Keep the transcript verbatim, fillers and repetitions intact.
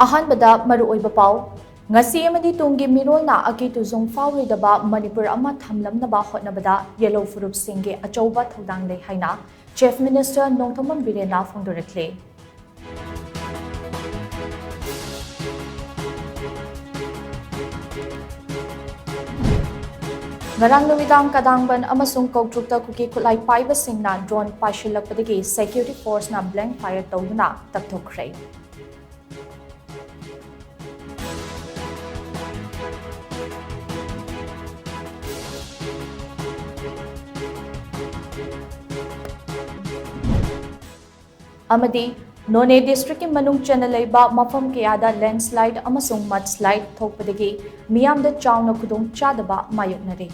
ꯑꯍꯥꯟꯕꯗ ꯃꯔꯨꯑꯣꯏꯕ ꯄꯥꯎ꯫ ꯉꯁꯤ ꯑꯃꯗꯤ ꯇꯨꯡꯒꯤ ꯃꯤꯔꯣꯜꯅ ꯑꯀꯤ ꯇꯨꯖꯨꯡ ꯐꯥꯎꯔꯣꯏꯗꯕ ꯃꯅꯤꯄꯨꯔ ꯑꯃ ꯊꯝꯂꯝꯅꯕ ꯍꯣꯠꯅꯕꯗ ꯌꯦꯜꯍꯧ ꯐꯨꯔꯨꯞꯁꯤꯡꯒꯤ ꯑꯆꯧꯕ ꯊꯧꯗꯥꯡ ꯂꯩ ꯍꯥꯏꯅ Chief Minister ꯅꯣꯡꯊꯣꯝꯕꯝ ꯕꯤꯔꯦꯟꯅ ꯐꯣꯡꯗꯣꯔꯛꯂꯤ꯫ ꯉꯔꯥꯡ ꯅꯨꯃꯤꯗꯥꯡ ꯀꯗꯥꯡꯕꯟ ꯑꯃꯁꯨꯡ ꯀꯧꯇ꯭ꯔꯨꯛꯇ ꯀꯨꯀꯤ ꯈꯨꯠꯂꯥꯏ ꯄꯥꯏꯕꯁꯤꯡꯅ drone ꯄꯥꯏꯁꯤꯜꯂꯛꯄꯗꯒꯤ security forceꯅ blank fire ꯇꯧꯗꯨꯅ ꯇꯛꯊꯣꯛꯈ꯭ꯔꯦ꯫ ꯑꯃꯗꯤ ꯅꯣꯅꯦ districtꯀꯤ ꯃꯅꯨꯡ ꯆꯟꯅ ꯂꯩꯕ ꯃꯐꯝ ꯀꯌꯥꯗ landslide ꯑꯃꯁꯨꯡ mudslide ꯊꯣꯛꯄꯗꯒꯤ ꯃꯤꯌꯥꯝꯗ ꯆꯥꯎꯅ ꯈꯨꯗꯣꯡ ꯆꯥꯗꯕ ꯃꯥꯌꯣꯛꯅꯔꯦ꯫